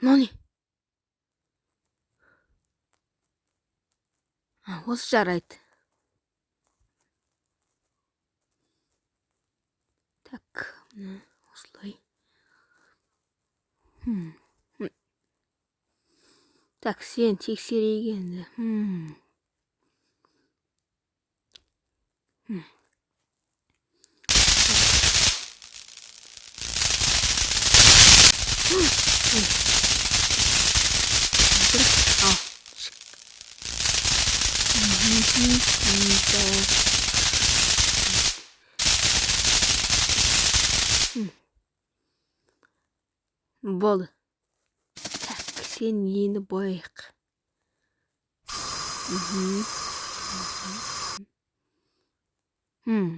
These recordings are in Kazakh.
Мынау не? Осы жарайды. Так, міне осылай. Так, сені тексерейік енді. Ал. Болды. Так, сен енді бояйық.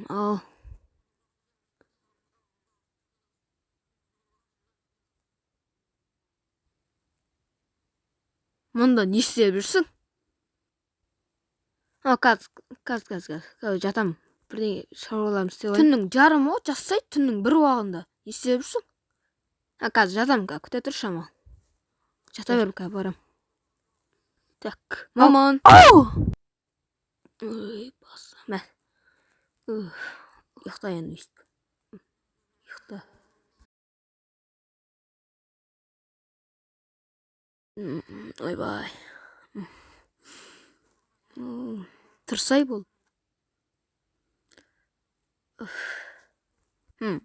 Ал. Мұнда не істеп жүрсің? А, қазір, қазір, қазір, қазір жатамын. Бірдеңе шаруаларымды істеп алайын. Түннің жарымы ғой, жатсай, түннің бір уағында. Не істеп жүрсің? А, қазір жатамын, қазір күте тұршы, амал. Жата бер, қазір барамын. Так, маман. Ой, басым. Мә. Ұйықта енді өйстіп. Ұйықта. Ойбай. Тұрсай бол.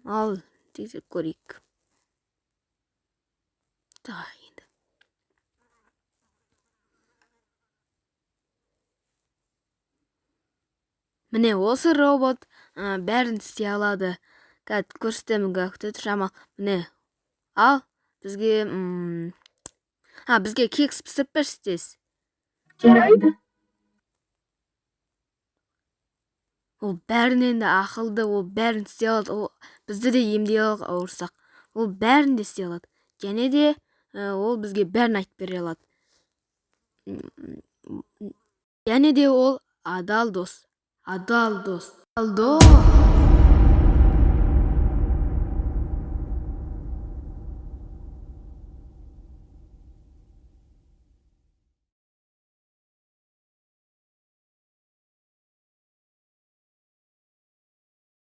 Ал, тексеріп көрейік. Так, енді. Міне, осы робот бәрін істей алады. Қазір көрсетемін, күте тұршы, амал. Міне, ал, бізге бізге кекс пісіріп берші тез. Жарайды. Ол бәрінен де ақылды, ол бәрін істей алады, ол бізді де емдей алады ауырсақ. Ол бәрін де істей алады. Және де ол бізге бәрін айтып бере алады. Және де ол адал дос. Адал дос. Адал дос.